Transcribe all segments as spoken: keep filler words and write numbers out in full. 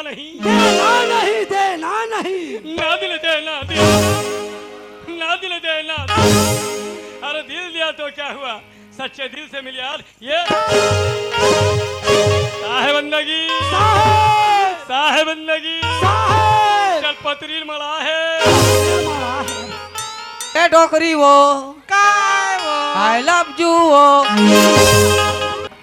नहीं। देना नहीं, देना नहीं। ना दिल देना, दिल ना दिल देना। अरे दिल दिया तो क्या हुआ, सच्चे दिल से मिल यार। ये साहेब बंदगी, साहेब। साहेब बंदगी, साहेब। चल पतरी मड़ा है। ए डोकरी वो, काय वो? I love you वो।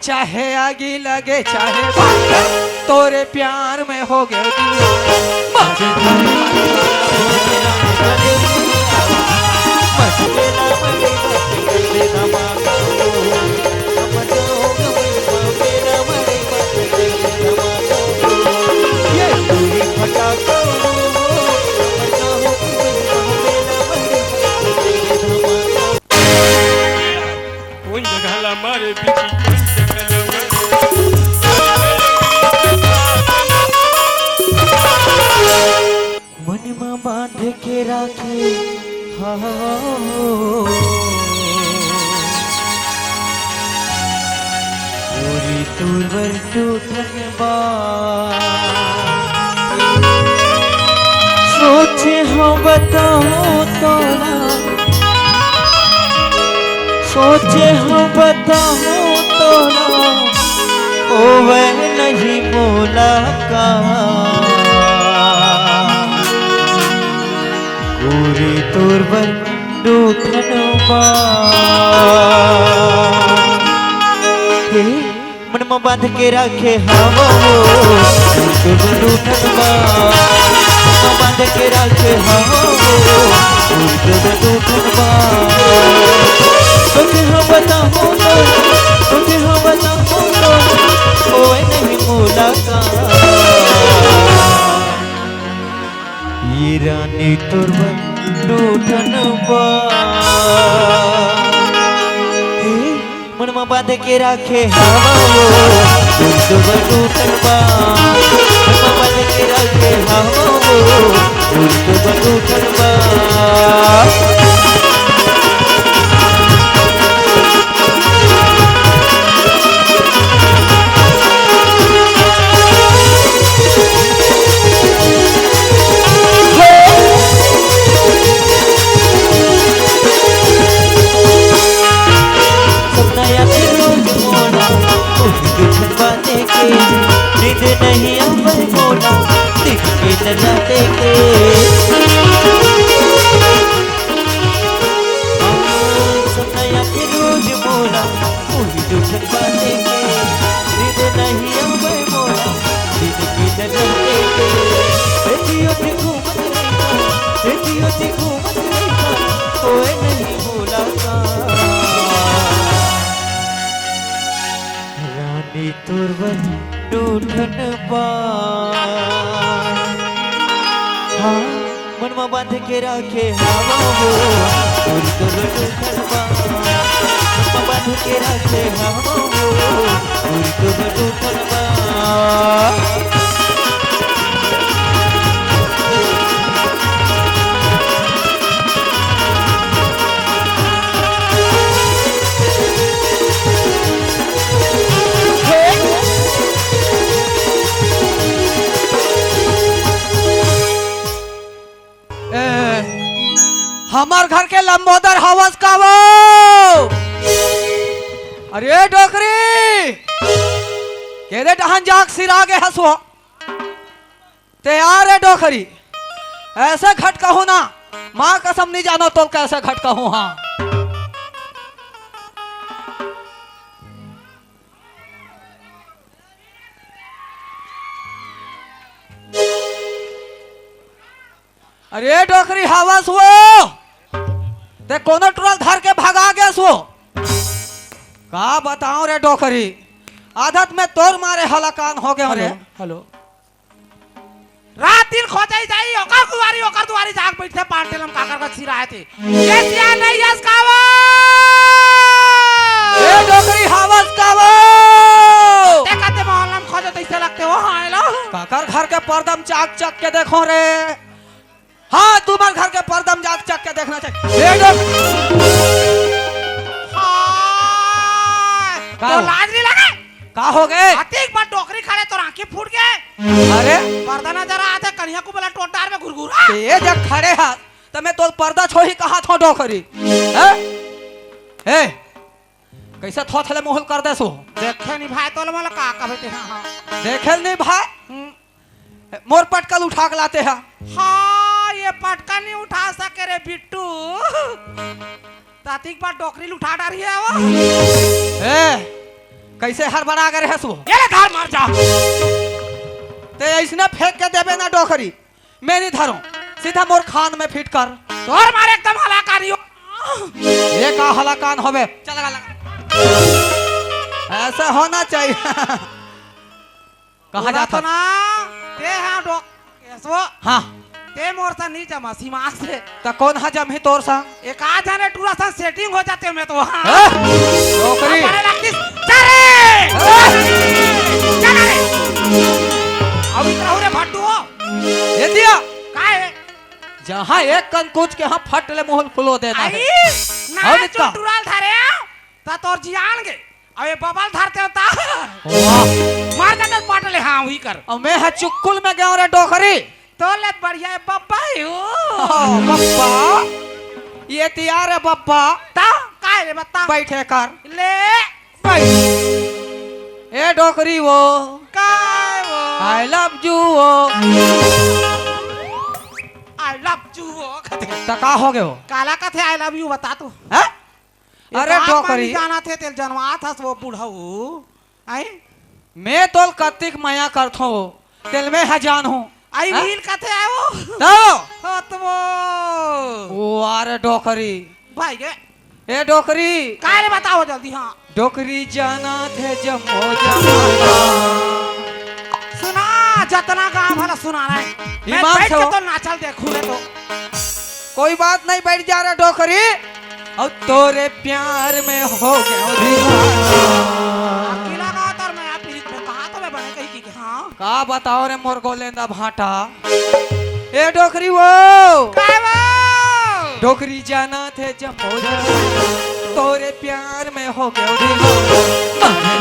चाहे आगी लगे, चाहे बादल, तोरे प्यार में हो गए दीवाना। कोन जगह ला मारे बिची, कोन जगह ला मारे। मन म बांध के राखे हव। पूरी तुरवर टूटन बा। सोचे हव बताहूं तोला, सोचे हव बताहूं तोला, होवे नहीं मोला का। पूरी तुरवर टूटन बा। हे, मन म बांध के राखे हव वो, तुरवर टूटन बा। मन म बांध के राखे हव वो, तुरवर टूटन बा। सोचे हव बताहूं तो, सोचे हव बताहूं तो, होवे नहीं मोला का। ये रानी तुरवर टूटन बा। हे, मन म बांध के राखे हव वो, तुरवर टूटन बा। मन म बांध के राखे हव वो, तुरवर टूटन बा। सपना आथे रोज मोला, ओही दुल्हन बने के। नींद नहीं आवय मोला, दिन के न राते के। सपना आथे रोज मोला, ओही दुल्हन बने के। नींद नहीं आवय मोला, दिन के न राते के। एती ओती घूमत रहिथंव, एती ओती घूमत रहिथंव, होय नहीं मोला का। रानी तुरवर टूटन बा। हाँ, मन म बांध के राखे हव वो, तुरवर टूटन बा। मन म बांध के राखे हव वो, तुरवर टूटन बा। ए, हमर घर के लंबोदर हवस का वो? अरे डोकरी, केदे डहन जाग सिरा गे हस वो? ते आ रे डोकरी, ऐसे घटकहूं ना, मां कसम नहीं जानो तो कैसे घटकहूं। हाँ, अरे डोकरी हवस वो, ते कोनो टुरा ल धर के भगा गेस वो। का बताओं रे डोकरी, आदत में तोर मारे हलाकान हो गए रे। Hello, hello. रात दिन खोजई जाई, ओकर दुआरी, ओकर दुआरी जाके बइठथे, पांटेलम काकर का सिराए थे। ये सियान नहीं यस कावा। ए डोकरी हवस कावा। देखते मोहल्ला में खोजो तो इससे लगते हो, हाँ, हेलो। काकर घर के पर्दा म चाक चक के देखो रे। हाँ, तुम्हर घर के पर्दा म चाक चक के देखना चाहिए। ए डोक- हाँ, का तो हो? लाज नहीं लगे? का हो गए? अतिक बार डोकरी खड़े तो आंखें फूट गए। अरे, पर्दा नजर आथे, कनिहा कुबला टोटार में घुरघुरा। ए, जब खड़े हा, त मैं तोर पर्दा छोही कहाथों डोकरी। हैं? ए, कइसे थोथले मुँह ल कर देसो? देखे नहीं भाई, तोला मोला का कबे ते, हाँ, हाँ। देखे ल नहीं भाई? हम्म। मोर पटकल उठा के लाते हा। हाँ, ये पटकल नहीं उठा सके रे बिट्टू। तातिक बार डोकरी ल उठा डारी हे वो। ए, कइसे हड़बड़ा गे रहेस वो? ये ले धार मार जा। ते अइसने फेंक के देबे ना डोकरी, मैं नहीं धरों, सीधा मोर खान में फिट कर। तोर मारे एकदम हलाकान हो। ये का हलाकान होबे? चल लगा, लगा। ऐसा होना चाहिए। कहाँ पूरा जात तो हस? ना, ते हाँ डॉक-, केसो। हाँ। ते मोर सा नहीं जमा, सीमा से। त कोन हा जमही तोर सा? एक आध जने टूरा सा सेटिंग हो जाते मैं तो, हाँ। हैं? डोकरी। अब बड़े लगती, चल रे! हैं? चल रे! अब इतना हो रे भट्टू हो। ये दिया। का है? जहाँ एक कन कुछ के हाँ फट ले मुँह फुलो देना आई, है। ना और जो इतना? टूरा ल धरे, ता तोर जी आन गे। अबे बबल धरते होता। वाह। मार जाते पाटले, हाँ, वही कर। अउ मैं ह चुक्कुल में गयो रे डोकरी। तो ले बढ़िया है बब्बा ही हो। ओ, बब्बा। ये तियार है बब्बा। ता, काय रे बता? बैठे कर। ले। बैठ। ए डोकरी वो। काय वो? I love you वो। I love you वो कथे। त का हो गयो? काला कथे I love you बता तू। हैं? ये अरे बाप डोकरी। मानी जाना थे, तेल जनवात हस वो बुढ़ऊ। आई? मैं तोल कतिक मया करथो वो, तेल मैं हजान हूँ। आई हैं? वील कथे आए वो? तो? हो तो वो। वो अरे डोकरी। भाई गे। ए डोकरी। काय रे बताओ जल्दी, हाँ। डोकरी जाना थे जम्मो जमाना। सुना, जतना गाँव भला सुना रहा है। मैं ईमान बैठ से के हो। तो नाचल देखू रे तो। कोई बात नहीं, बैठ जा रे डोकरी। अउ तोरे प्यार में हो गयो दीवाना। अकेला गाँव तर मैं आप पीरित में कहा तो मैं बने कही कि हाँ। का बताओ रे मोर गोलेंदा भाटा। ए डोकरी वो। काय वो? डोकरी जाना थे जम्मो जमाना। तोरे प्यार में हो गयो दीवाना।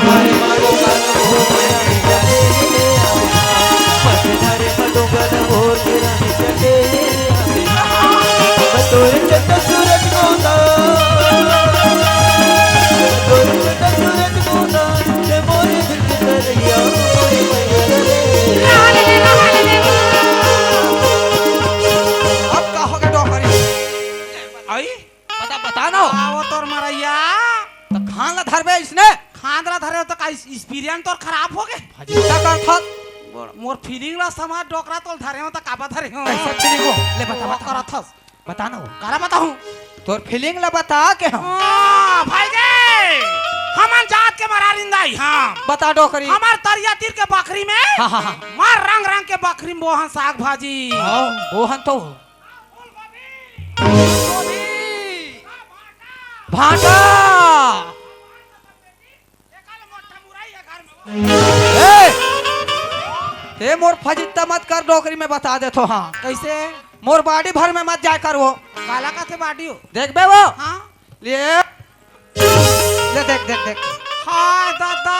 अब का हो गया डोकरी? आई? बता, बता ना। आओ तोर मरैया। त खान ला धरबे इसने? खान ला धरे हो त का इस-, experience तोर खराब हो गे? भजिया कर था। मोर, मोर feeling ला समझ डोकरा तोल धरे हो त काबा धरे हो? कैसे feeling हो? ले बता, वो बता। करत हस। बता ना वो। काला बताहूँ? तोर feeling ला बता के हम। हाँ, भाई गे, हमन जात के मरारिंदा ही, हाँ। बता डोकरी। हमार तरिया तीर के बखरी में, हाँ, हाँ, हाँ। मार रंग रंग के बखरी में बोहन साग भाजी। हाँ, बोहन तो। भाटा। ए! ते मोर फजित्ता मत कर, डोकरी में बता देथो, हाँ। कैसे? मोर body भर में मत जाय कर वो। काला कथे body हो? देखबे वो। हाँ। ले। ले देख, देख, देख। हाय दादा।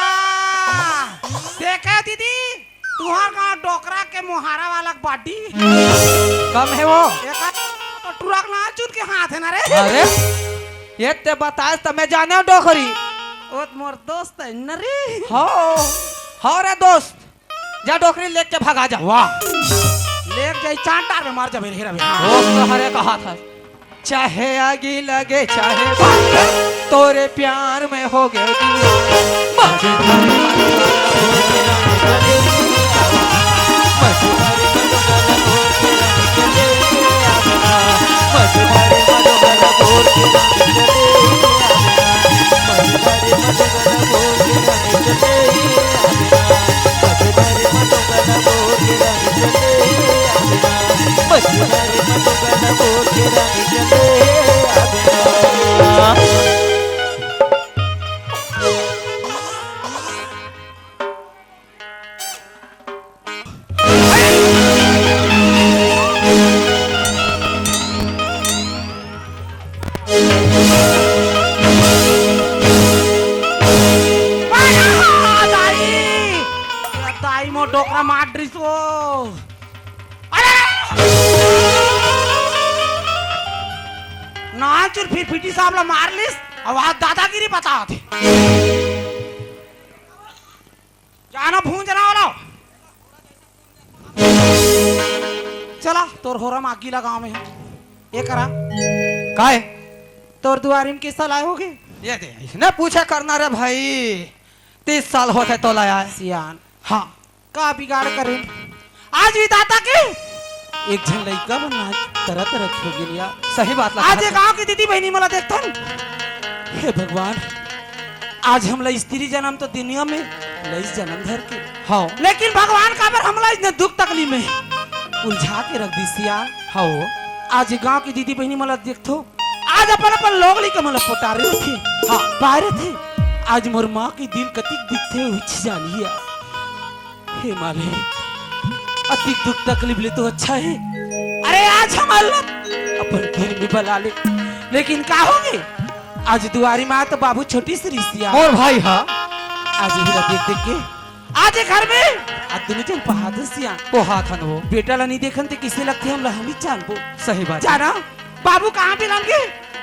देखे दीदी, तुहर गाँव डोकरा के मोहारा वाला body। कम है वो। एकर तो टुरक ना चुन के हाथ है ना रे। अरे, ये ते बताए त मैं जाने डोकरी। ओ त मोर दोस्त है न रे। हो, हो रे दोस्त, जा डोकरी लेके भगा जा। वाह, लेके जाई चांटार में मार जाबे रे, हेरा बे। दोस्त हरे कहा था, चाहे आगी लगे चाहे बादल, तोरे प्यार में हो गए दीवाना। रिसो। अरे! नानचुन फिरफिटी साहब ला मार लिस, अउ आज दादागिरी बतावत हे। जाना भूंज ना वाला। चला, तोर होरा म आगी लगावंव मैं। ए करा। काय? तोर दुआरी म किस साल आय होगे? ये दे, इसने पूछा करना रे भाई। तीस साल होथे तोला आय। सियान। हाँ। का बिगाड़ करेन? आज भी दाता के एक झन लइका मन आज तरह तरह के हो गेन यार। सही बात ला आज ये कहत गांव की दीदी बहिनी मोला देखथन। हे भगवान, आज हमला स्त्री जन्म तो दुनिया में लइस जन्म धर के। हाँ। लेकिन भगवान काबर हमला इतने दुख तकलीफ में उलझा के रख दिस यार। हाँ। आज ये गांव की दीदी बहिनी मोला देखथो, आज अपन अपन लोग लइका मोला पोटारे रथे। हाँ। पाए रथे। आज मोर माँ के दिल कतिक दिखथे उच जानिया। हे मालिक, अतिक दुख तकलीफ ले तो अच्छा हे। अरे आज हमला अपन घर में बला ले, लेकिन का होगे? आज दुआरी म तो बाबू छोटी सी रिसिया। मोर भाई हा। आज हीरा देख देख के आज ये घर में आज दुनों जन पहात सिया। वो हाथ हन वो। बेटा ला नहीं देखन ते किसे लगथे हमला हम ही जानबो। सही बात। जाना बाबू कहाँ बिलन गे?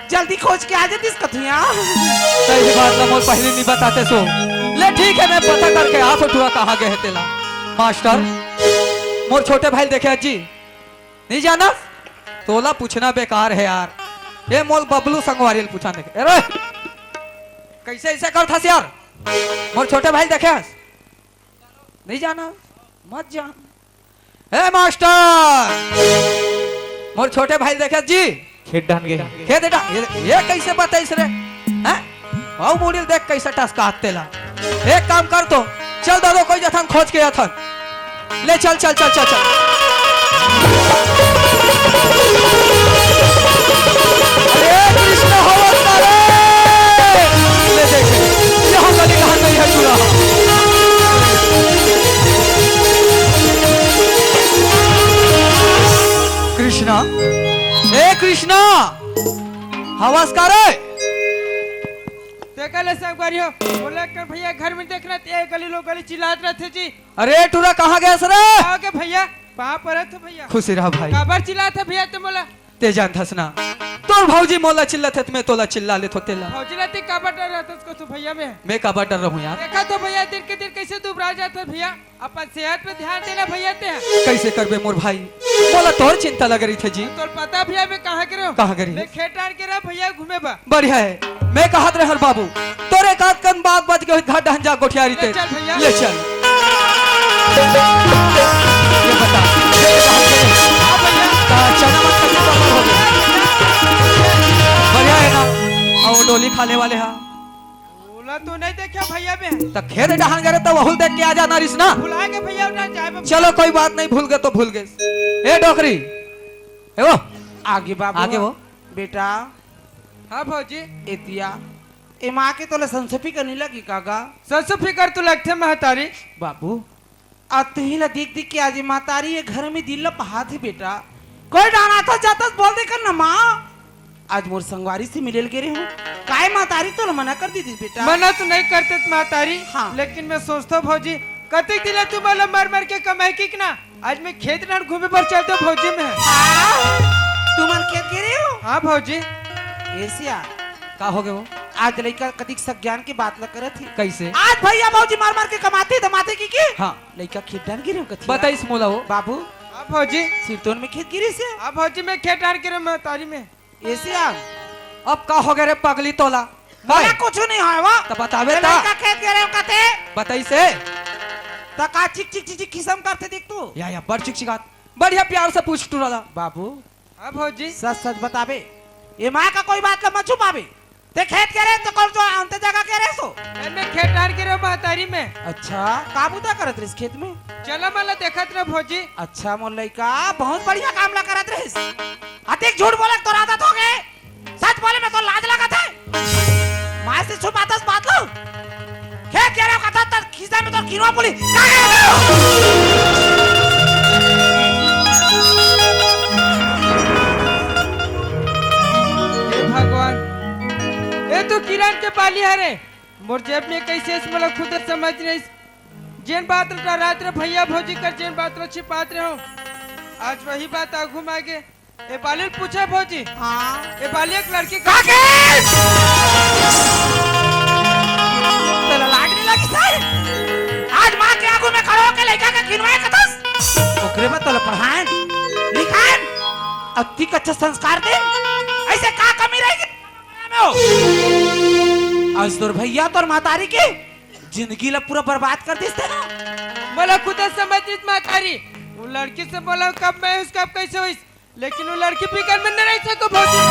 जल्दी खोज के आ जातिस कथुया। सही बात ला मोर पहले नहीं बताते सो। ले ठीक है, मैं पता करके आ फोटुआ कहाँ गए हे तेला। मास्टर, मोर छोटे भाई देखे अज्जी। नहीं जाना? तोला पूछना बेकार है यार। ये मोल बबलू संगवारी ल पूछा देखे। अरे! कैसे ऐसे करथस यार? मोर छोटे भाई देखे हस? नहीं जाना? मत जान। ए मास्टर! मोर छोटे भाई देखे जी? खेत डाहन गे। खेत डाहन, ये, ये कैसे बताइस रे? हैं? अउ मुड़ी ल देख कैसे टसकात तेला। एक काम कर तो, चल दादो कोई जथन खोज के अथन। ले चल, चल, चल, चल, चल। अरे कृष्ण हो अवतारे! ले देख, यहाँ गली कहाँ गई है चूल्हा? कृष्णा, ए कृष्णा, हवस का रे? देखा ले संगवारी हो, बोला कर भैया घर में देखना, ते गली लोग गली चिल्लात रहते जी। अरे टूरा कहाँ गए रे? आओगे भैया, पाँव परत हो भैया। खुशी रहा भाई। काबर चिल्लात हे भैया ते मोला? ते जानथस ना, तोर भौजी मोला चिल्लात हे, त मैं तोला चिल्ला लेथों तेला। भौजी ला ते काबर डर रहता उसको तू भैया में? मैं काबर डर रहूं यार? देखा तो भैया दिन के दिन कैसे दुबरा जाता भैया। अपन सेहत पे ध्यान देना भैया ते। कैसे करबे मोर भाई, मोला तोर चिंता लग रही थे जी। तोर पता भैया मैं कहाँ के रहूं? कहाँ के रही? मैं खेत डाहन के रहूं भैया घूमे बा। बढ़िया है, मैं कहत रहर बाबू, तोरे का कन बात बच गई, घर डहन जा गोठियारी ते। ले चल भैया। ले चल। ये बता, ये कहाँ के? हाँ भैया। का चना मत खाते तो हो गया। बढ़िया है ना? और डोली खाने वाले हा। ओला तो नहीं देखा भैया बे। त खेत डहान गए त वहू ल देख के आ जाना रिस ना। भुला के भैया उठा जाए बे। चलो कोई बात नहीं, भूल गए तो भूल गए। ए डोकरी, ए वो। आगे बाबू। आगे वो। बेटा। हाँ भौजी। एतिया। ए माँ के तोला संसो फिकर नहीं लगी का गा? संसो फिकर तो लगथे महतारी। बाबू। अउ तुही ला देख देख के आज महतारी ये घर में दिल ला पहात हे बेटा। कोई डाहन आथस जाथस बोल दे कर ना माँ। आज मोर संगवारी से मिले ल गे रहे हूँ। काय महतारी तोला मना कर दीस बेटा? मना तो नहीं करते त महतारी, हाँ। लेकिन मैं सोचता हूँ भौजी, कतिक दिन ले तुमन ला मर मर के कमाई किस ना, आज मैं खेत डाहन घूमे बर चलता हूँ भौजी मैं। हाँ, तुमन खेत गे रहे हो? हाँ भौजी। एसिया। का हो गए वो? आज लइका कतिक सज्ञान के बात ला करत हे। कैसे? आज भैया भौजी मर मर के कमाथे धमाथे किके? हाँ। लइका खेत डाहन गे रहे हो कथिया? बताइस मोला वो। बाबू। हाँ भौजी। सिरतोन में खेत गे रहिस हे? हाँ भौजी, मैं खेत डाहन गे रहे हूँ महतारी में। एसिया। अब का हो गए रे पगली तोला? मोला काय? कुछ नहीं होय वो। त बतावे त त। लइका खेत गे रहे हो कथे? बताइस हे। त का चिक चिक चिक चिक किसम करथे देख तू। या, या, बड़ चिक चिकात। बढ़िया प्यार से पूछ टूरा ला। बाबू। हाँ भौजी। सच सच बताबे, ये माँ का कोई बात ला मत छुपाबे। ते खेत गे रहे त कौन जो अंत जगह गे रहे सो? ए, मैं खेत डाहन गे रहे हूँ महतारी में। अच्छा, का बुता करत रहिस खेत में? चला मला देखत रह भौजी। अच्छा मोर लइका, बहुत बढ़िया काम ला करत रहिस। अतिक झूठ बोले तोर आदत हो गए। सच बोले में तो लाज लगत हे। माय से छुपाथस बात ला। खेत गे रहे हो कथस त खिसा में तो किनवा बोली। का गे रहे हो? हे भगवान, ए तो किरण के बाली हरे। मोर जेब में कैसे हे मोला खुद समझ नहीं। जेन बात ल डरात रहे भैया भौजी कर, जेन बात ल छिपात रहे हो, आज वही बात आगू में आगे। ए बाली ल पूछे भौजी। हाँ। ए बाली एक लड़की का तोला लाज नहीं लगिस हे? आज माँ के आगू में खड़ो होके लइका के किनवाए कथस? ओकरे बर तोला पढ़ाएन, लिखाएन, अतिक अच्छा संस्कार देन। अइसे का कमी रहिगे? आज तोर भैया, तोर महतारी के जिंदगी ला पूरा बर्बाद कर दिस ते ना। मोला खुद समझ दिस महतारी, वो लड़की से बोला कब मैं उसका कब कैसे होइस, लेकिन वो लड़की बिगर मैं न रह सको भौजी।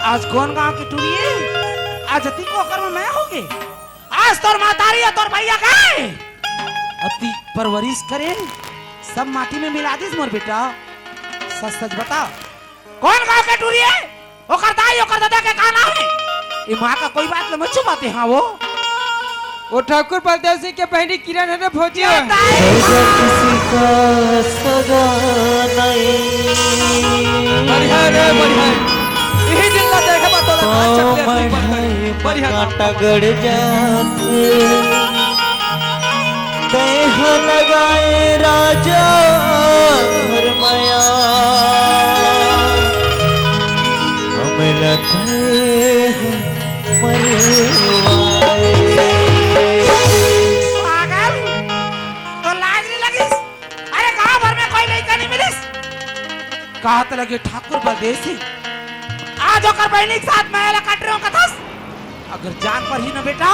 आज कोन गांव के टुरी हे? आज अतिक ओकर में मैं होगे। आज तोर महतारी अउ तोर भैया गए। अतिक परवरिश करे, सब माटी में मिला दिस मोर बेटा। सच सच बता, कोन गांव के टुरी हे? ओकर दाई, ओकर ददा के का नाम हे? ए माँ का कोई बात ल मत छुपाते, हाँ वो। वो ठाकुर बलदेव सिंह के बहिनी किरण हे ना भौजी। ये दाई अगर किसी का सगा नहीं। बढ़िया रे, बढ़िया। यही दिन ला देखे बा तोला तो काट सकते हैं, मैं तू बढ़िया। कांटा गड़ जाते। तैं ह लगाए राजा हर मया, हमला तैं ह मरवाए। पागल, तो लाज नहीं लगिस? अरे गांव भर में कोई लइका नहीं मिलिस। कहत लगे ठाकुर बलदेव सिंह, आज ओकर बहिनी के साथ मैं ला काट रहे हो कथस। अगर जान पर ही न बेटा,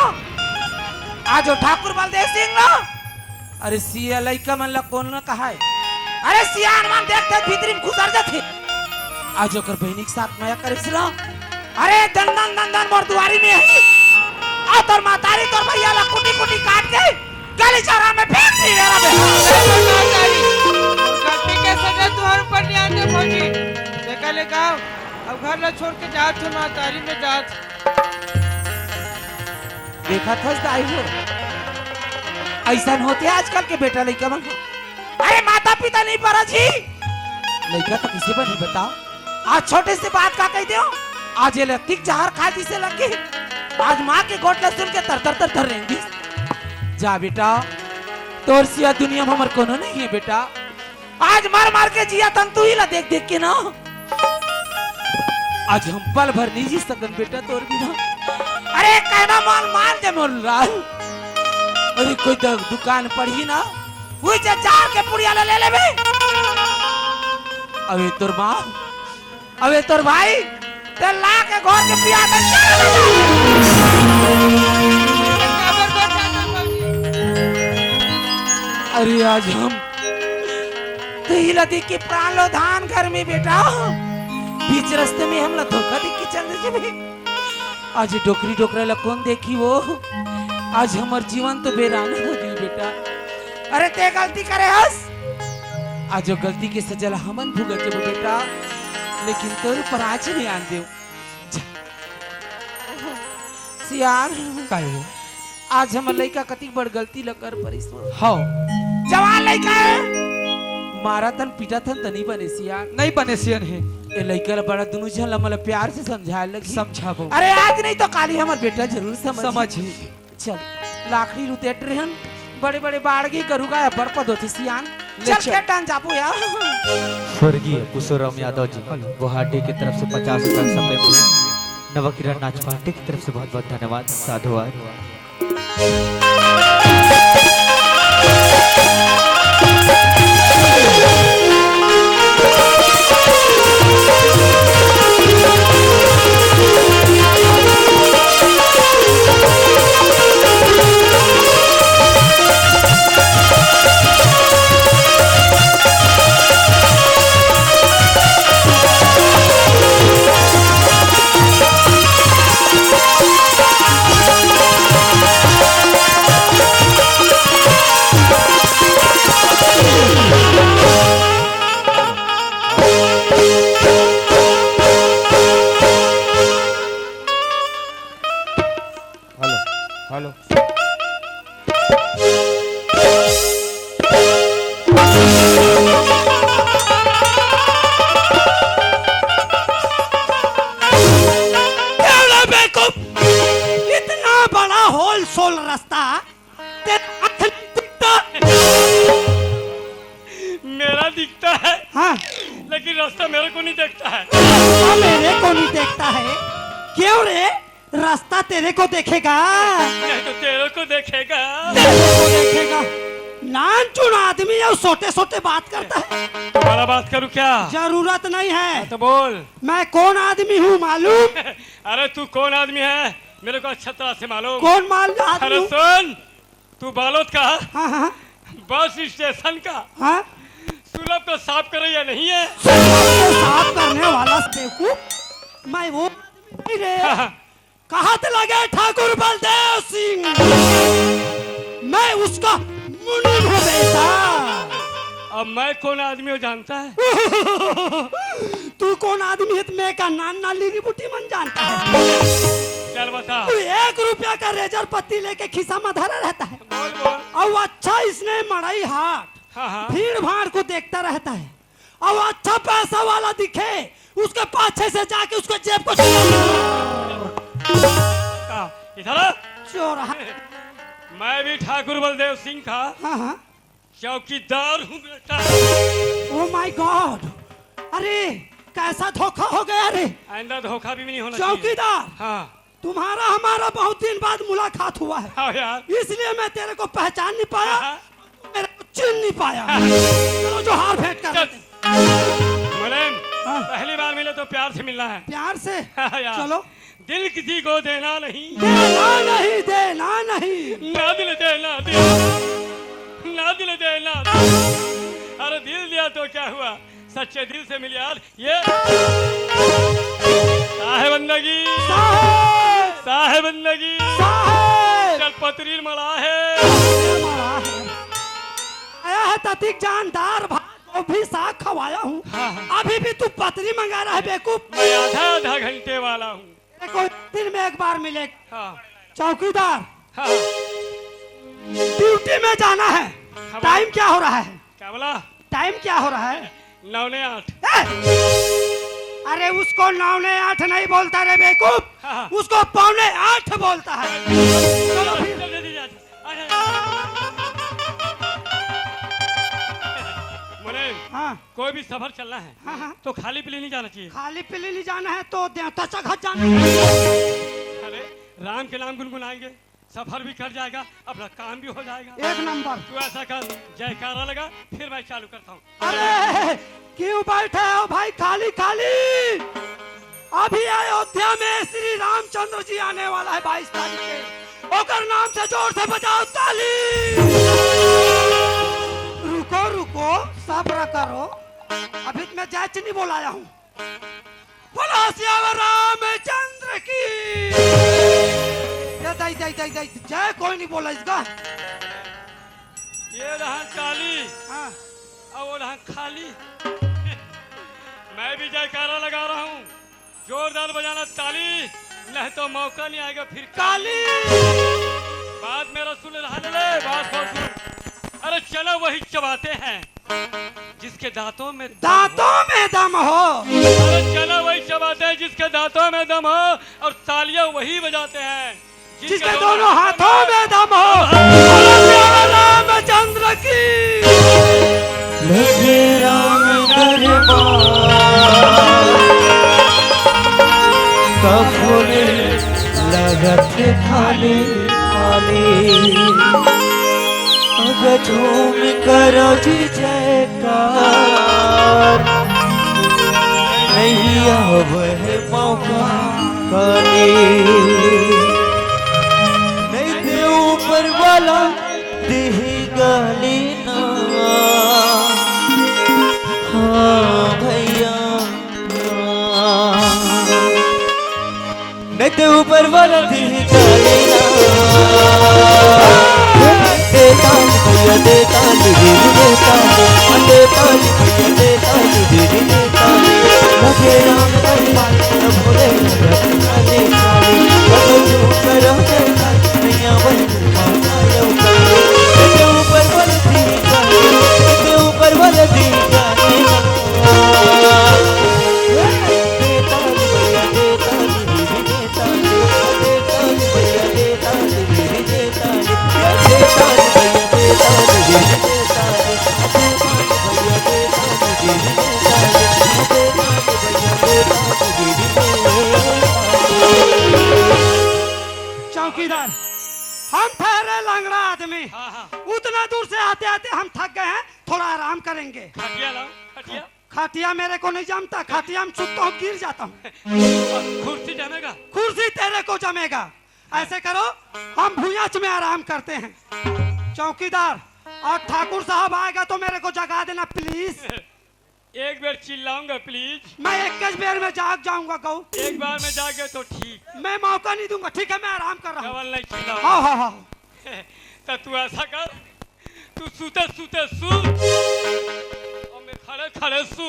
आज वो ठाकुर बलदेव सिंह ना, अरे सिया लइका मन ला कोन न कहाय? अरे सियान मन देख देख भीतरी में घुसर जाथे। आज ओकर बहिनी के साथ मया करिस ना, अरे दन दन दन दन मोर दुआरी में ही। आ तोर महतारी तोर भैया ला कुटी कुटी काट के गली चौरा में फेंक दी रे रे। गलती के सजा तुहर ऊपर नहीं आते भौजी। देखा ले गाँव, अब घर ला छोड़ के जात हो महतारी में जात। देखत हस दाई हो, अइसन होथे आजकल के बेटा लइका मन। अरे माता पिता नहीं परत ही, लइका तो किसे बनी बताओ? आज छोटे से बात का कहि देव, आज ये लतिक जहर खा जिसे लग गई। आज माँ के गोठ ला सुन के तर तर तर तर रेंगिस। जा बेटा, तोर सिवा दुनिया में हमर कोनो नहीं है बेटा। आज मर मर के जियत हन तुही ला देख देख के ना। आज हम पल भर नहीं जी सकन बेटा तोर बिना। अरे कहना माल माल दे मोर लाल। अरे कोई द-, दुकान पड़ही ना, उही जे चार के पुड़िया ला ले लेबे। अबे तोर माँ, अबे तोर भाई, ते ला के घोर के पिया दे। अरे आज हम तेही ला देख के प्राण लो धान घर में बेटा, बीच रस्ते में हमला धोखा दे के चल दे बे। आज डोकरी डोकरा ला कोन देखी वो, आज हमर जीवन तो बेरान हो गई बेटा। अरे ते गलती करे हस, आज वो गलती के सजा ला हमन भुगत जबो बेटा, लेकिन तोर ऊपर आज नहीं आन देव। सियान, काहे? आज हमर लइका कतिक बड़ गलती ल कर परिस। हव। जवान लइका हे। मारत हन, पीटत हन, त नहीं बने सियान। नहीं बने सियान हे। ए लइका ल बड़ा दुनू झन ल मोला प्यार से समझाए लगही। समझाबो। अरे आज नहीं तो काली हमर बेटा जरूर समझही। समझही। चल, लाखड़ी रुतेट रेहन, बड़े-बड़े बाड़गी गरु गाय अब्बड़ पद होथे सियान। ले चल, चल। खेत डाहन जाबो यार। स्वर्गीय पुष्पराम यादव जी, गुवाहाटी की तरफ से पचास रुपए का सप्लाई मिले। नवकिरण नाच पार्टी की तरफ से बहुत बहुत धन्यवाद, साधुवाद। दिखता है। हाँ। लेकिन रास्ता मेरे को नहीं देखता है। रास्ता मेरे को नहीं देखता है। क्यों रे, रास्ता तेरे को देखेगा? नहीं तो तेरे को देखेगा। तेरे को देखेगा। नानचुन आदमी है, छोटे छोटे बात करता है। तो बड़ा बात करूँ क्या? जरूरत नहीं है। हाँ, तो बोल। मैं कौन आदमी हूँ मालूम? अरे, तू कौन आदमी है, मेरे को अच्छा तरह से मालूम। कौन माल आदमी अरे हूँ? सुन, तू बालोद का हाँ, हाँ। बस स्टेशन का हाँ। सुलभ को साफ करइया नहीं है। सुलभ को साफ करने वाला बेवकूफ, मैं वो आदमी नहीं रे। हाँ, हाँ। कहत लगे ठाकुर बलदेव सिंह, मैं उसका मुनीम हूँ बेटा। अब मैं कौन आदमी हूँ जानता है? तू कौन आदमी है? मैं का नान नाली री बूटी मन जानता है। चल बता। तू एक रुपया का रेजर पत्ती लेके खिस्सा में धरा रहता है। बोल, बोल। और अच्छा इसने मड़ई हाट हाँ, हाँ। भीड़ भाड़ को देखता रहता है। और अच्छा पैसा वाला दिखे, उसके पाछे से जाके उसके जेब को चुरा ले। का? इधर आ। चोर है। मैं भी ठाकुर बलदेव सिंह का हाँ, हाँ। चौकीदार हूँ बेटा। Oh my God! अरे, कैसा धोखा हो गया रे? आइंदा धोखा भी नहीं होना चाहिए। चौकीदार, हाँ। तुम्हारा हमारा बहुत दिन बाद मुलाकात हुआ है। हाँ यार। इसलिए मैं तेरे को पहचान नहीं पाया, हाँ। मेरे को चिन नहीं पाया। चलो, जोहार भेंट कर चल। लेते हैं। मुलायम, हाँ। पहली बार मिले तो प्यार से मिलना है। प्यार से? हाँ यार। चलो। दिल किसी को देना नहीं। देना नहीं, देना नहीं। ना दिल देना, देना। ना दिल देना, देना। अरे दिल दिया तो क्या हुआ? सच्चे दिल से मिल यार। ये साहेब बंदगी। साहेब। साहेब बंदगी। साहेब। चल पतरी मड़ा है। मड़ा है। आया है ततिक जानदार भाई, वो भी साग खवाया हूँ। हाँ, हाँ। अभी भी तू पतरी मंगा रहा है बेवकूफ। मैं आधा आधा घंटे वाला हूँ। तेरे को दिन में एक बार मिले। हाँ। चौकीदार। हाँ। ड्यूटी में जाना है। हाँ, टाइम क्या हो रहा है? क्या बोला? टाइम क्या हो रहा है? नौ ने आठ। ए! अरे उसको नौ ने आठ नहीं बोलता रे बेवकूफ, हाँ, हाँ। उसको पौने आठ बोलता है। चलो फिर। जल्दी, जल्दी, जल्दी। आ जा, आ जा। मुलायम, हाँ। कोई भी सफर चलना है हाँ, हाँ। तो खाली पीली नहीं जाना चाहिए। खाली पीली नहीं जाना है तो देवता चघत जाना है। अरे राम के नाम गुनगुनाएंगे, सफर भी कट जाएगा, अपना काम भी हो जाएगा। एक नंबर। तू ऐसा कर, जयकारा लगा, फिर मैं चालू करता हूँ। अरे क्यों बैठे हो भाई खाली खाली? अभी अयोध्या में श्री रामचंद्र जी आने वाला है बाईस तारीख के, ओकर नाम से जोर से बजाओ ताली। रुको रुको, सब्र करो, अभी तो मैं जय चिन्नी बोलाया हूँ। बोलो सियावर रामचंद्र की। जय दाई, दाई, दाई, दाई, जय कोई नहीं बोला इसका। ये रहा ताली हाँ। और वो रहा खाली। मैं भी जयकारा लगा रहा हूँ, जोरदार बजाना ताली, नहीं तो मौका नहीं आएगा फिर काली। बात मेरा सुन रहा ले, बात बहुत सुन। अरे चना वही चबाते हैं जिसके दांतों में दम हो। दांतों में दम हो। अरे चना वही चबाते हैं जिसके दांतों में दम हो, और तालियां वही बजाते हैं जिसके दोनों हाथों में दम हो। बोलो सियावर रामचंद्र की। लगे राम दरबार, कफूल लगत थाली थाली। अग झूम करो जी जयकार, नहीं आवै मौका काली। नहीं ते ऊपर वाला दिही गाली ना। हाँ भैया, नहीं ते ऊपर वाला दिही गाली ना। दे ताली भैया, दे ताली, दे ताली, दे ताली भैया, दे ताली, दे ताली। लगे राम दरबार, भोले भगत काली काली। करो जो करो जयकार, नैया बन माता यो काली। तेरे ऊपर वाले दी जाने, तेरे ऊपर वाले दी जाने। दे ताली भैया, दे ताली, दे ताली, दे ताली। से आते आते हम थक गए हैं, थोड़ा आराम करेंगे। खटिया लाओ, खटिया। खटिया मेरे को नहीं जमता, खटिया में सुतता हूँ, गिर जाता हूँ। और कुर्सी जमेगा? कुर्सी तेरे को जमेगा। ऐसे करो, हम भुइयाच में आराम करते हैं। चौकीदार, और ठाकुर साहब आएगा तो मेरे को जगा देना, प्लीज। एक बार चिल्लाऊंगा, प्लीज। मैं एक बेर में जाग जाऊंगा, गऊ। एक बार में जाग गए तो ठीक। मैं मौका नहीं दूंगा, ठीक है, मैं आराम कर रहा हूँ। डबल नहीं चिल्लाऊंगा। हाँ, हाँ, हाँ। तो तू ऐसा कर, तू सूते सूते सू, और मैं खड़े खड़े सू।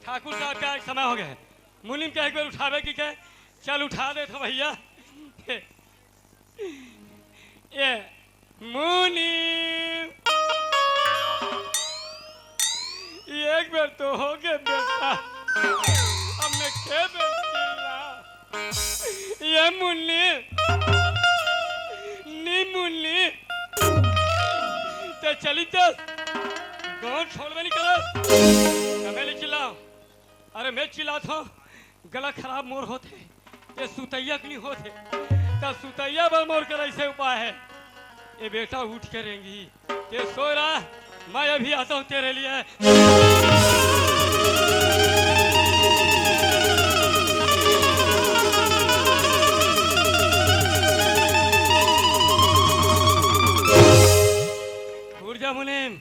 ठाकुर साहब का एक समय हो गया है, मुनीम के एक बार उठावे की कहे, चल उठा दे तो भैया। ए मुनीम, एक बार तो हो गए बेटा, अब मैं के बेर चिल्ला? ए मुन्नी, नी मुन्नी, ते चली जा, गाँव छोड़बे नहीं करस, तबे ले चिल्लाओ। अरे मैं चिल्लात हूँ, गला खराब मोर होथे, ये सुतैया के नहीं होथे, त सुतैया बर मोर कर ऐसे उपाय है। ये बेटा उठ के रेंगी, ये सो रहा, मैं अभी आता हूँ तेरे लिए। उठ जा मुनीम,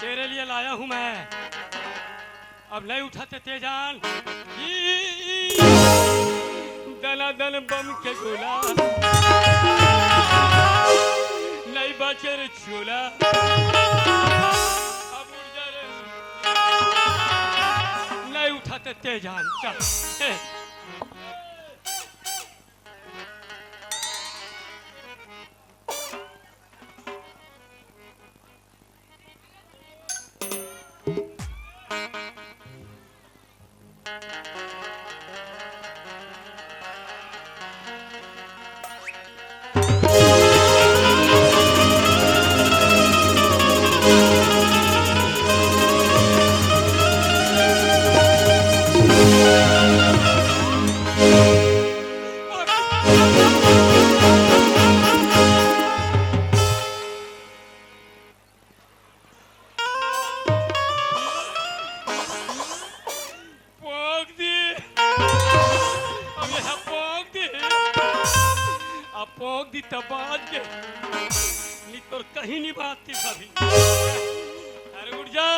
तेरे लिए लाया हूँ मैं। अब नहीं उठाते तेजान, ई, दना दन बम के गोला, नहीं बाचे रे चोला। अब उठ जा रे, नहीं उठाते तेजान, चल। ए। पोंक दी। अब ये पोंक दी। अब पोंक दी तब बाज के। नहीं तो कहीं नहीं बाजती सभी। अरे उठ जा।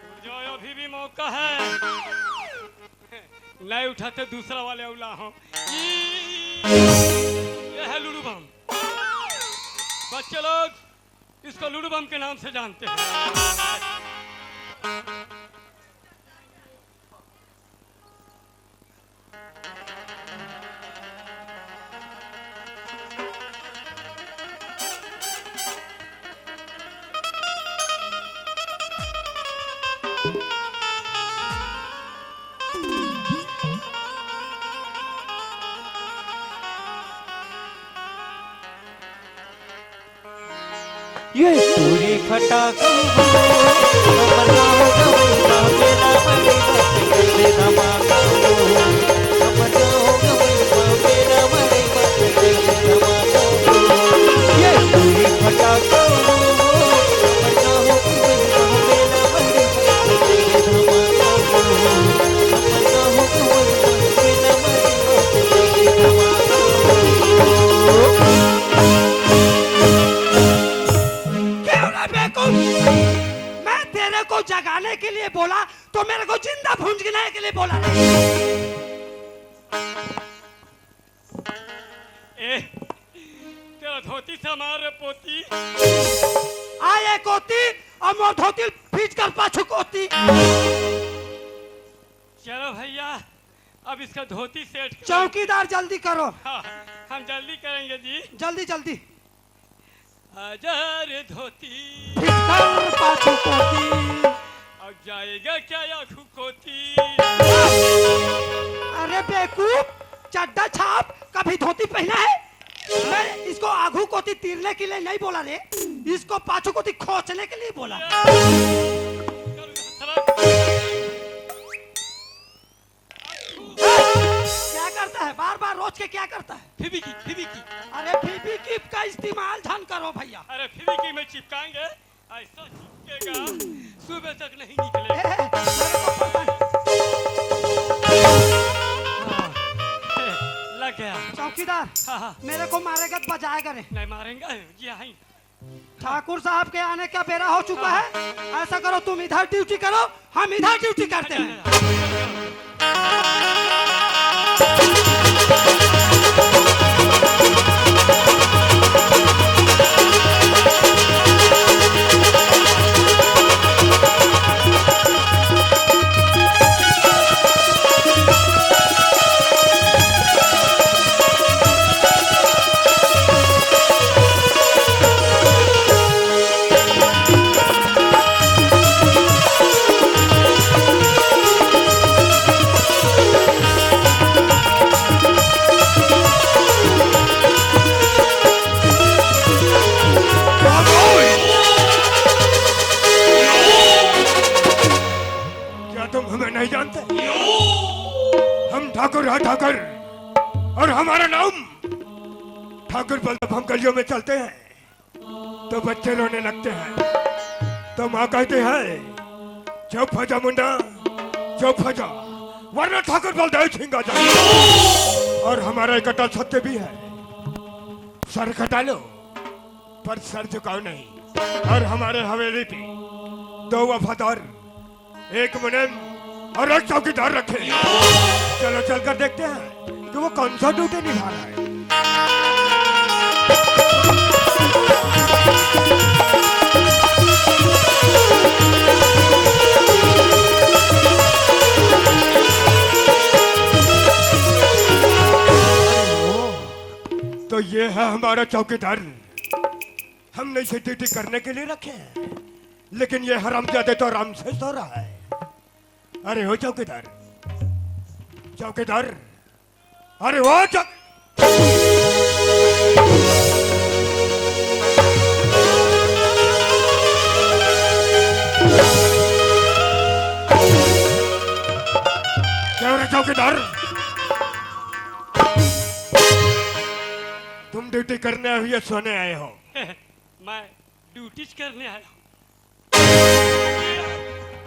उठ जाओ, अभी भी मौका है। नहीं उठाते दूसरा वाले उला हो। ई, ये है लूडू बम। बच्चे लोग, इसको लूडू बम के नाम से जानते हैं। ये टूरी फटाका हो, हमर गाँव गंवई म मेला बड़े बाटे, धमाका हो। हमर गाँव गंवई म मेला बड़े बाटे, धमाका हो। ये टूरी फटाका हो, हमर गाँव गंवई म मेला बड़े बाटे, धमाका हो। हमर गाँव गंवई म मेला बड़े बाटे, धमाका हो। क्यों रे बेवकूफ? मैं तेरे को जगाने के लिए बोला तो मेरे को जिंदा भूंजने के लिए बोला नहीं। ए, तेरा धोती संभार रे पोती। आए कोती और मोर धोती भींच कर पाछू कोती। चलो भैया, अब इसका धोती सेट करो। चौकीदार, जल्दी करो। हाँ, हम जल्दी करेंगे जी। जल्दी, जल्दी। आजा रे धोती। भीतर पाछू कोती। अब जाएगा क्या आँखों कोती? अरे बेवकूफ, चड्डा छाप, कभी धोती पहना है? मैं इसको आगू कोती तीरने के लिए नहीं बोला रे, इसको पाछू कोती खोचने के लिए बोला। क्या करता है, बार बार रोज के क्या करता है? फिबिकी, फिबिकी। अरे फिबिकी का इस्तेमाल झन करो भैया। अरे फिबिकी में चिपकाएंगे, ऐसा चिपकेगा, सुबह तक नहीं निकलेगा। ए, मेरे को पता है। हाँ, ए, लग गया। चौकीदार, हाँ, हाँ। मेरे को मारेगा तो बजाएगा रे। नहीं मारेंगे, ये है। ठाकुर साहब के आने का बेरा हो चुका है। ऐसा करो, तुम इधर ड्यूटी करो, हम इधर ड्यूटी करते हैं। क्या तुम हमें नहीं जानते? हम ठाकुर हैं, ठाकुर। और हमारा नाम ठाकुर बलदेव। हम गलियों में चलते हैं तो बच्चे रोने लगते हैं, तो माँ कहती है, "चुप हो जा मुंडा, चुप हो जा, वरना ठाकुर बलदेव छींगा जाए।" और हमारा एक अटल सत्य भी है, सर कटा लो पर सर झुकाओ नहीं। और हमारे हवेली पे दो वफादार, एक मुनीम और एक चौकीदार रखे। चलो चलकर देखते हैं कि वो कौन सा ड्यूटी निभा रहा है। तो ये है हमारा चौकीदार। हमने इसे ड्यूटी करने के लिए रखे हैं, लेकिन ये हरामजादे तो आराम से सो रहा है। अरे ओ चौकीदार, चौकीदार, अरे ओ चौक क्यों रे चौकीदार, तुम ड्यूटी करने आए हो या सोने आए हो? मैं ड्यूटी करने आया हूँ।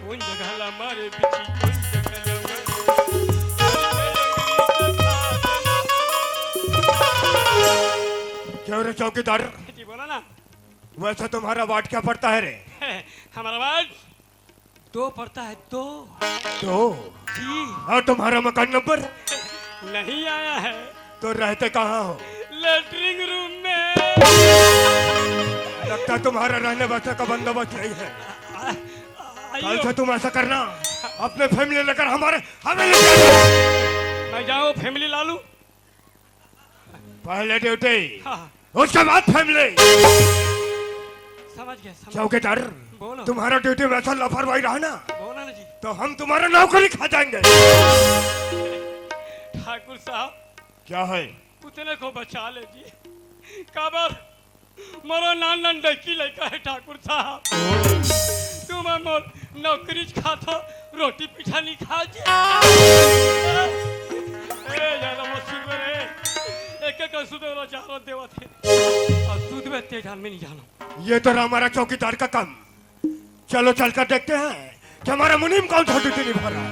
कौन जगह ला मारे बिची, कौन जगह ला मारे। क्यों रे चौकीदार? जी बोला ना। वैसे तुम्हारा वार्ड क्या पड़ता है रे? हमारा वार्ड दो पड़ता है, दो। दो? जी। और तुम्हारा मकान नंबर? नहीं आया है। तो रहते कहाँ हो? लेटरिन रूम में। लगता तुम्हारा रहने बसने का बंदोबस्त नहीं है। आ, आ, कल आइयो। से तुम ऐसा करना, अपने फैमिली लेकर हमारे हवेली पे आ जाओ। मैं जाऊँ फैमिली ला लूँ? पहले ड्यूटी, हाँ। उसके बाद फैमिली। समझ गया, समझ गया। चौकीदार, बोलो। तुम्हारा ड्यूटी में ऐसा लापरवाही रहा ना, बोला ना जी। तो हम तुम्हारा नौकरी खा जाएंगे। ठाकुर साहब, क्या है? उतने को बचा ले जी। काबर मोरो नान नान डकी लइका है ठाकुर साहब। तुम मोर नौकरी खाथो, रोटी पीठा नहीं खा जी। ए, ज्यादा मत सुन रे। एक एक सुधे वाला चारों देवत है। और सुधे ते जान में नहीं जानो। ये तो रहा हमारा चौकीदार का काम। चलो चलकर देखते हैं कि हमारा मुनीम कौन सा ड्यूटी निभा रहा है।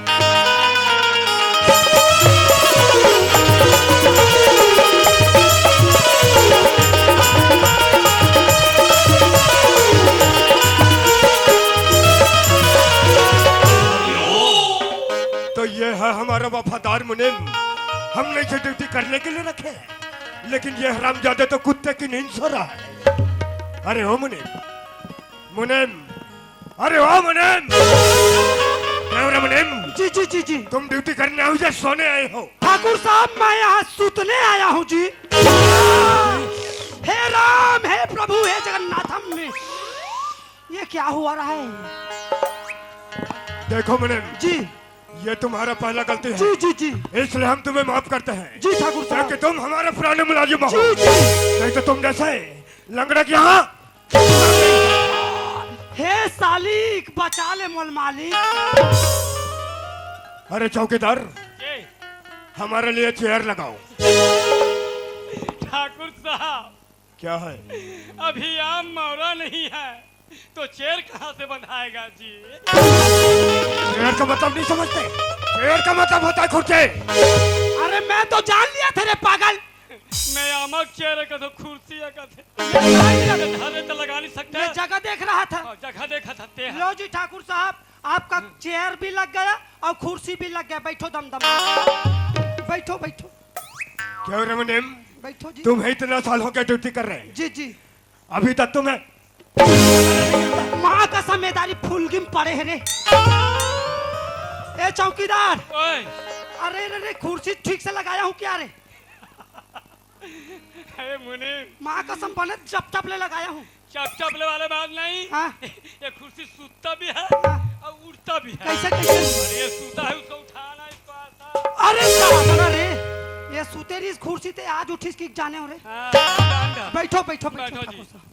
तो ये है हमारा वफादार मुनीम। हमने इसे ड्यूटी करने के लिए रखे हैं, लेकिन ये हरामजादे तो कुत्ते की नींद सो रहा है। अरे ओ मुनीम, मुनीम, अरे ओ मुनीम, क्यों रे मुनीम? जी, जी, जी, जी। तुम ड्यूटी करने आए हो या सोने आए हो? ठाकुर साहब, मैं यहाँ सुतने आया हूँ जी। हे राम, हे प्रभु, हे जगन्नाथम, ये क्या हुआ रहा है? देखो मुनीम, जी। ये तुम्हारा पहला गलती है। जी, जी, जी। इसलिए हम तुम्हें माफ करते हैं। जी, ठाकुर साहब। क्योंकि तुम हमारे पुराने मुलाजिम हो। जी, जी। नहीं तो तुम जैसे लंगड़े के यहाँ। हे सालिक, बचा ले मोल मालिक। अरे चौकीदार, जी। हमारे लिए चेयर लगाओ। ठाकुर साहब, क्या है? अभी आम मौरा नहीं है, तो चेयर कहाँ से बंधाएगा जी? चेयर का मतलब नहीं समझते? चेयर का मतलब होता है कुर्सी। अरे, मैं तो जान लिया था रे पागल। मैं आमक चेयर कथों, कुर्सी कथे। ये नहीं लगा। धरे तो लगा नहीं सकता। मैं जगह देख रहा था। हाँ, जगह देखा था ते। लो जी ठाकुर साहब, आपका चेयर भी लग गया और कुर्सी भी लग गया। बैठो दम दम। बैठो, बैठो। क्यों रे मुनीम? बैठो जी। तुम्हें इतना साल हो गया ड्यूटी कर रहे हैं। जी, जी। अभी तक तुम्हें माँ का समेदारी फुलगी में पड़े है रे। ए चौकीदार। ओए। अरे रे रे, कुर्सी ठीक से लगाया हूँ क्या रे? अरे मुनीम। माँ कसम बने चप चप ले लगाया हूँ। चप चप ले वाले बात नहीं। हाँ। ये कुर्सी सूता भी है हाँ। और उड़ता भी है। कैसे, कैसे? अरे ये सूता है, उसको उठाना, इसको ऐसा। अरे साला रे, ये सूते रही इस कुर्सी ते, आज उठिस कि जाने हो रे। हाँ, जान दो। बैठो, बैठो, बैठो, बैठो जी। ठाकुर साहब।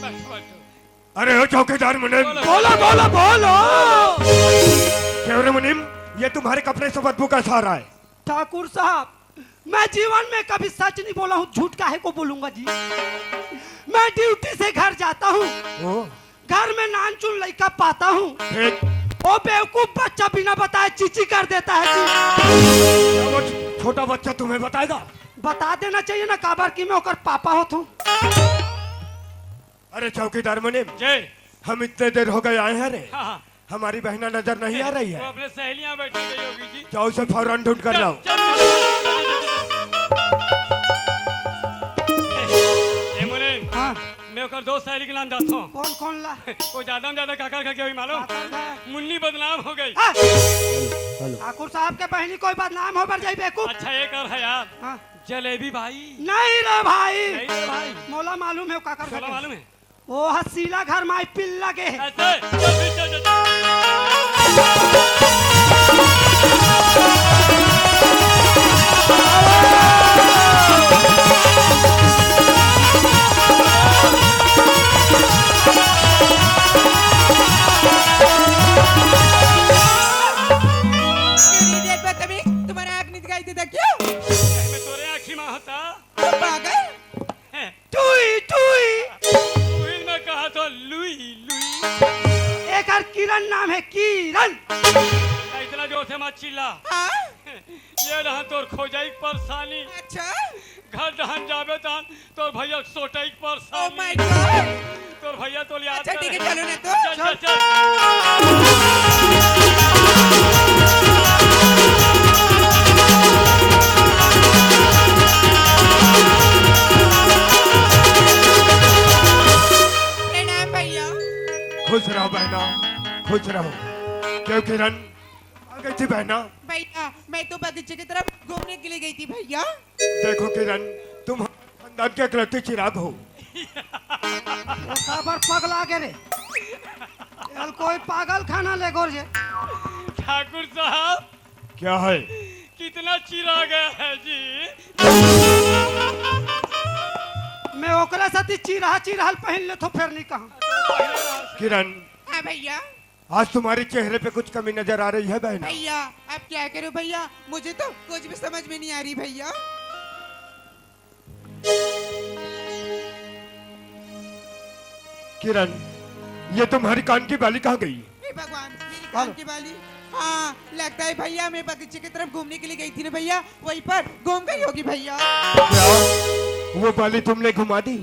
बैठो, बैठो। अरे हो चौकीदार मुनीम। बोलो, बोलो, बोलो। क्यों रे मुनीम, ये तुम्हारे कपड़े से बदबू कैसा आ रहा है? ठाकुर साहब, मैं जीवन में कभी सच नहीं बोला हूँ, झूठ काहे को बोलूंगा जी? मैं ड्यूटी से घर जाता हूँ, ओ। घर में नानचुन लइका पाता हूँ, ठीक। वो बेवकूफ बच्चा बिना बताए चीची कर देता है जी। क्या वो छ-, छोटा बच्चा तुम्हें बताएगा? बता देना चाहिए ना, काबर कि मैं ओकर पापा होत हूँ। अरे चौकीदार मुनीम, जय। हम इतने देर हो गए आए हैं रे। हाँ, हाँ। हमारी बहना नजर नहीं आ रही है। वो अपने सहेलियां बैठी गई होगी जी। जाओ, उसे फौरन ढूंढ कर लाओ। चल, चल, चल, चल, चल, चल। ए, ए, मुनीम, हाँ। मैं ओकर दो सहेली के नाम जानता हूँ। कौन, कौन ला? वो ज्यादा में ज्यादा काकर घर के होई मालूम? काकर घर। मुन्नी बदनाम हो गई। हाँ। Hello, hello. ठाकुर साहब के बहनी कोई बदनाम हो बर जाई बेवकूफ। अच्छा, एक और है यार। हाँ। जलेबी भाई। नहीं रे भाई। नहीं रे भाई। मोला मालूम है काकर घर मोला के। मालूम है। ओ हसीला घर माई पिल्ला गे हे। ऐसे, चल, चल, चल, चल। तेरी डेट पर तभी तुम्हारा आँख नहीं दिखाई देता क्यों? मैं तोरे आँखी में होता। पागल। हैं। टुई, टुई। टुई में कहा तो लुई, लुई। एकर किरण नाम है, किरण। इतना जोर से मत चिल्ला। हाँ? ये रहा तोर खोजाई के परेशानी। अच्छा। घर डहन जाबे तहन तोर भैया के सोटाई के परेशानी। Oh my God। तोर भैया तो याद अच्छा, कर। ठीक है, चलो ना तो। चल, चल, चल। प्रणाम भैया। खुश रहो बहना, खुश रहो। क्यों किरण, आ गई थी बहना? भैया, मैं तो बगीचे की तरफ घूमने के लिए गई थी भैया। देखो किरण, तुम खानदान के इकलौते चिराग हो। वो काबर पगला गे रे? यार, कोई पागल खाना ले गोर जे। ठाकुर साहब, क्या है? कितना चिराग है जी। मैं ओकरा साथी चिरहा चिरहल पहन ले तो फिर नहीं कहा। किरण, हाँ भैया। आज तुम्हारे चेहरे पे कुछ कमी नजर आ रही है बहना। भैया, अब क्या करूं भैया, मुझे तो कुछ भी समझ में नहीं आ रही भैया। किरण, ये तुम्हारी कान की बाली कहाँ गई? हे भगवान, मेरी कान की बाली। हाँ, लगता है भैया मैं बगीचे की तरफ घूमने के लिए गई थी ना भैया, वहीं पर गुम गई होगी भैया। क्या? वो बाली तुमने घुमा दी?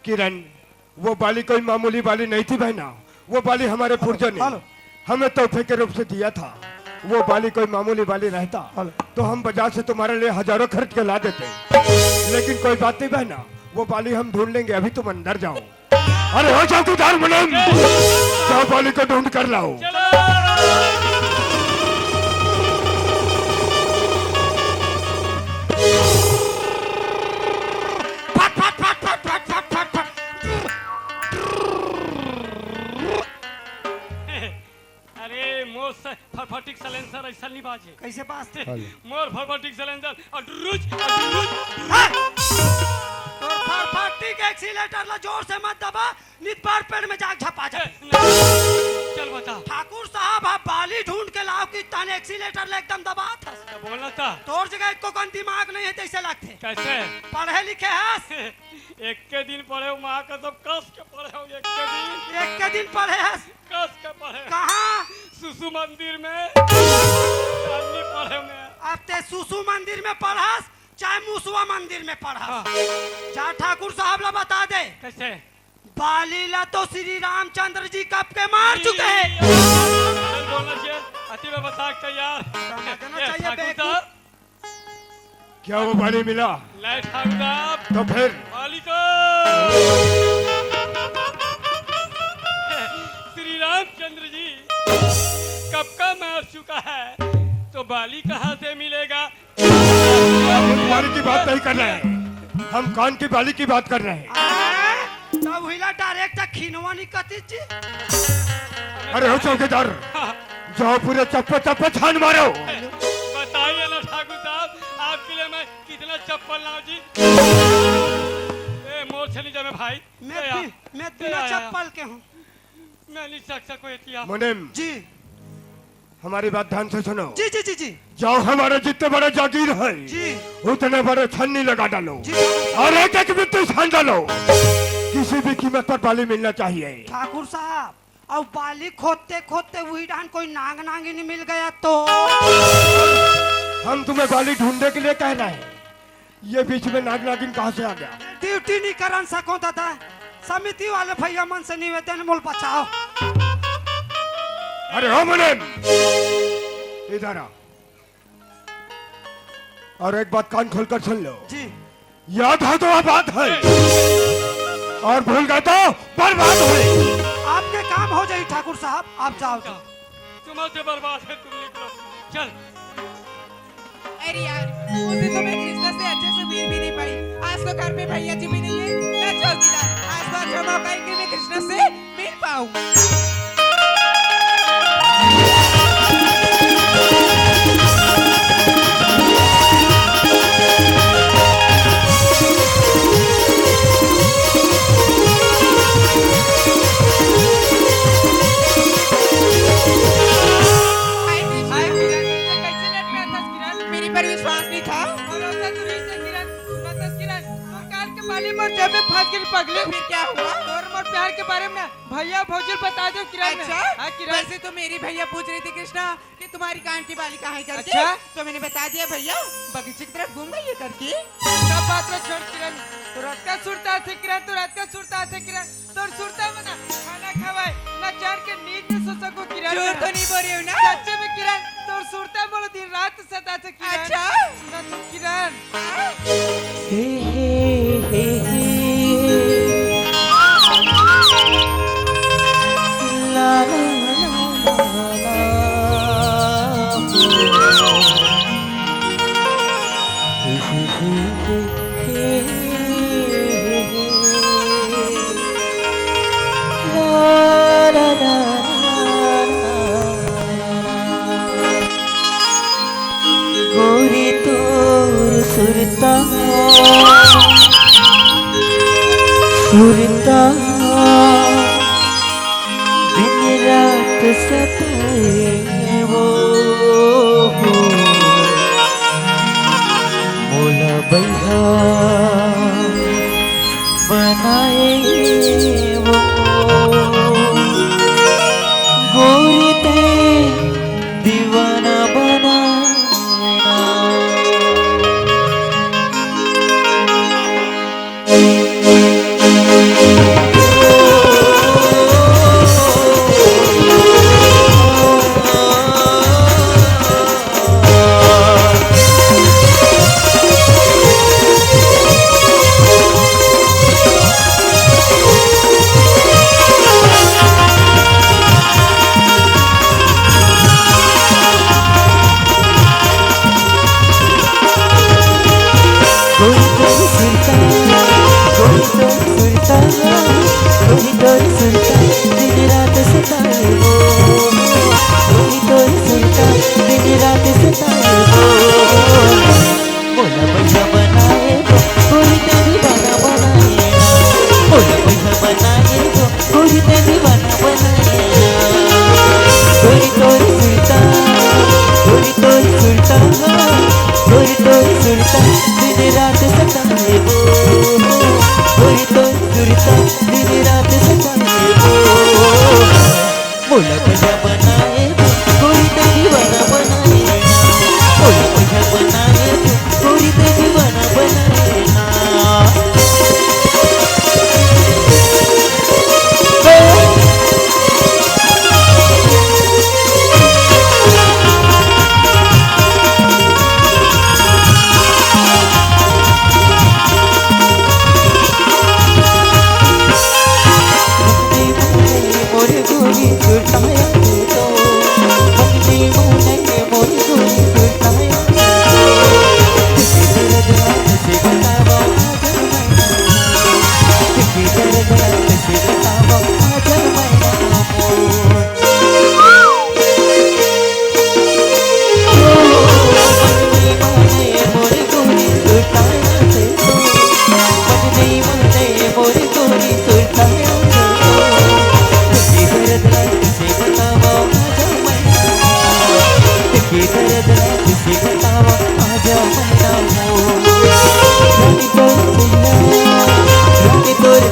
किरण, वो बाली कोई मामूली बाली नहीं थी बहना, वो बाली हमारे पुरजों ने हेलो। हमें तोहफे के रूप से दिया था। वो बाली कोई मामूली बाली रहता हेलो। तो हम बाजार से तुम्हारे लिए हजारों खरीद के ला देते, लेकिन कोई बात नहीं बहना, वो बाली हम ढूंढ लेंगे, अभी तुम अंदर जाओ। अरे हो चौकीदार मुनीम, जाओ बाली को ढूंढ कर लाओ। चलो। फट, फट, फट। अरे, मोर स-, फटफटिक सलेंसर ऐसा नहीं बाजे। कैसे बाजथे? हेलो। मोर फटफटिक सलेंसर, अडरुच, अडरुच। हाँ! तोर फटफटिक एक्सीलेंसर। एक्सीलेटर ला जोर से मत दबा, नित बार पेड़ में जाके झपा जा। ए, नहीं। चल बता। ठाकुर साहब, आप बाली ढूंढ के लाव कि तहन एक्सीलेटर ला एकदम दबात हस। तो बोलना था। तोर जगह एको कन दिमाग नहीं है, तैसे लगथे। कैसे? पढ़े लिखे हस? एक के दिन पढ़े हो, माँ कसम, कस के पढ़े हो, एक के दिन। एक के दिन पढ़े हस? कस के पढ़े। कहाँ? सुसु मंदिर में। चांदनी पढ़े में। अब ते सुसु मंदिर में पढ़स, चाहे मुसवा मंदिर में पढ़स। हाँ। जा ठाकुर साहब ला बता दे। कैसे? बाली ला तो श्री रामचंद्र जी कब के मार चुके हैं। चल बोलना चाहिए, अति में बता के यार। समझना ए, चाहिए ठाकुर बेवकूफ। साहब। क्या वो बाली मिला? नहीं ठाकुर साहब। तो फिर? बाली तो श्री रामचंद्र जी कब का मार चुका है, तो बाली कहाँ से मिलेगा? हम बाली की बात नहीं कर रहे हैं, हम कान की बाली की बात कर रहे हैं। आ, तब हुईला डायरेक्ट खिनवा नहीं कती जी। अरे हो चौकीदार, जाओ पूरे चप्पे चप्पे छान मारो। बताइए ना ठाकुर साहब, आपके लिए मैं कितना चप्पल लाऊं जी? ए, मोर छली जामे भाई। मैं ए, आ, बि-, मैं ए, बिना आ, आ। चप्पल के हूँ। मैं नहीं सक सको इतिया। मुनिम। जी। हमारी बात ध्यान से सुनो। जी, जी, जी, जी। जाओ, हमारे जितने बड़े जागीर है, जी। उतने बड़े छन्नी लगा डालो। जी, ठाकुर साहब। और एक एक बित्ती छान डालो। किसी भी कीमत पर बाली मिलना चाहिए। ठाकुर साहब, अब बाली खोदते खोदते वही डान कोई नाग नागिन मिल गया तो? हम तुम्हें बाली ढूंढने के लिए कह रहे हैं, ये बीच में नाग नागिन कहाँ से आ गया? ड्यूटी नहीं करन सको दादा, समिति वाले भैया मन से निवेदन, मोल बचाओ। अरे हो मुनिम, इधर आ। और एक बात कान खोलकर सुन लो। जी। याद है तो आबाद है, और भूल गए तो बर्बाद है। आपके काम हो जाई ठाकुर साहब, आप जाओ। जाओ। तुम से बर्बाद है, तुम निकलो। चल। अरे यार, उस दिन तो मैं कृष्णा से अच्छे से मिल भी नहीं पाई। आज तो घर पे भैया जी भी नहीं है, ना चौकीदार। आज तो अच्छा मौका है कि मैं कृष्णा से मिल पाऊं। हाय किरण, कैसे लेट में आथस किरण? मेरे पर विश्वास नहीं था। भरोसा तो रहिस हे किरण, सुनत हस किरण, तोर कान के बाली मोर जेब में फंस गे पगली। फिर क्या हुआ? तोर मोर प्यार के बारे में ना भैया भौजी बता दे किरण। अच्छा? हाँ किरण। वैसे तो मेरी भैया पूछ रही थी कृष्णा कि तुम्हारी कान की बाली कहाँ है करके। अच्छा? तो मैंने बता दिया भैया, बगीचे की तरफ घूम गई है करके। सब बात ला छोड़ किरण, तोर अतका सुरता आथे किरण, तोर अतका सुरता आथे किरण, तोर सुरता में ना खाना खवाए, ना चैन के नींद में सो सको किरण। झूठ तो नहीं बोल रही हूँ ना? सच्चे में किरण, तोर सुरता मोला दिन रात सताथे किरण। अच्छा? सुना तो किरण। हे, हे, हे, हे। ला, ला, ला, ला, ला। हे, हे, हे, हे, हे। ला, ला, ला, ला, ला। गोरी तोर सुरता, सुरता दिन रात सताए वो, मोला बइहा बनाए वो, गोरी ते दीवाना बनाए ना।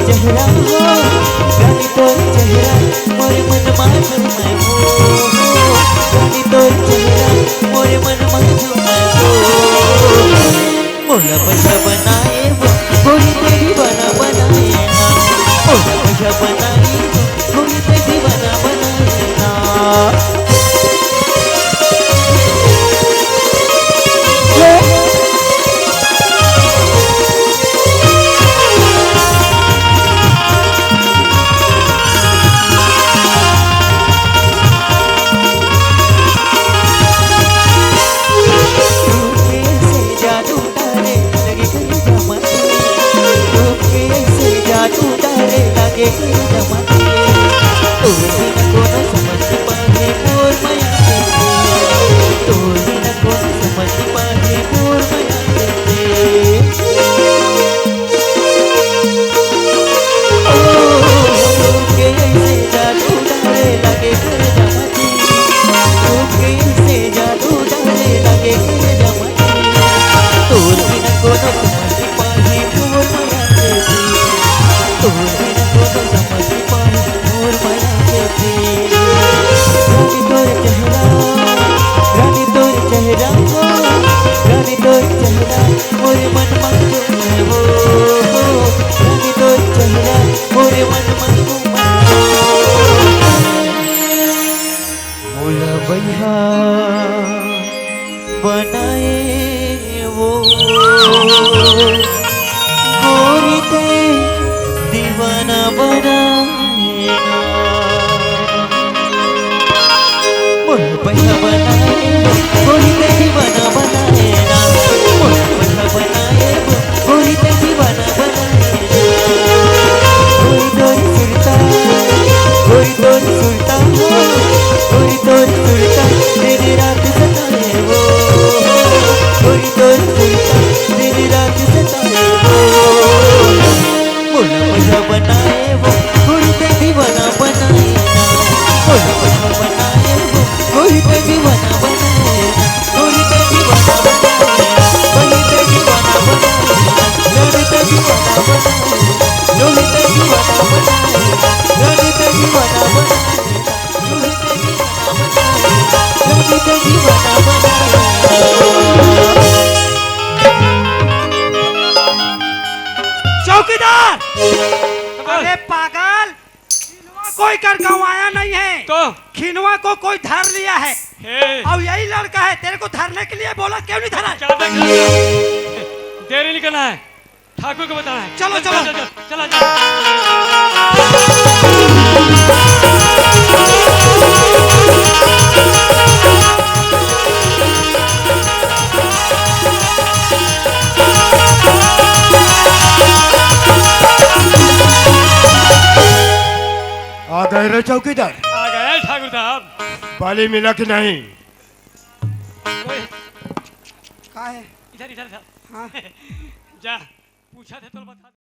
चेहरा हो, रानी तोर चेहरा मोर मन मा झूमे हो। रानी तोर चेहरा मोर मन मा झूमे हो। मोला पैसा बनाए वो, गोरी तेरी बना बनाए ना। मोला पैसा बनाए वो, गोरी तेरी बना बनाए ना। मोला बइहा बनाए वो, गोरी ते दीवाना बनाए ना। मोला बइहा बनाए वो, गोरी ते दीवाना बनाए ना। मोला बइहा बनाए वो, गोरी ते दीवाना बनाए ना। गोरी तोरी सुरता, गोरी तोरी सुरता हो, गोरी तोरी सुरता दिन रात सताए वो। गोरी तोरी सुरता दिन रात सताए वो। मोला पैसा बनाए वो, गोरी ते दीवाना बनाए ना। मोला पैसा बनाए वो, गोरी ते दीवाना बनाए ना। चौकीदार! अरे पागल, खिनवा कोई कर गंवाया नहीं है। तो? खिनवा को कोई धर लिया है। हे। और यही लड़का है, तेरे को धरने के लिए बोला, क्यों नहीं धरा? क्या देख रहे हो? देरी नहीं करना है, ठाकुर को बताना है। चलो, चलो। चल, चल, चल, चल। आ गए रे चौकीदार। आ गए ठाकुर साहब। बाली मिला कि नहीं? ओए। का है? इधर, इधर, इधर। हाँ। जा, पूछा थे तो बता।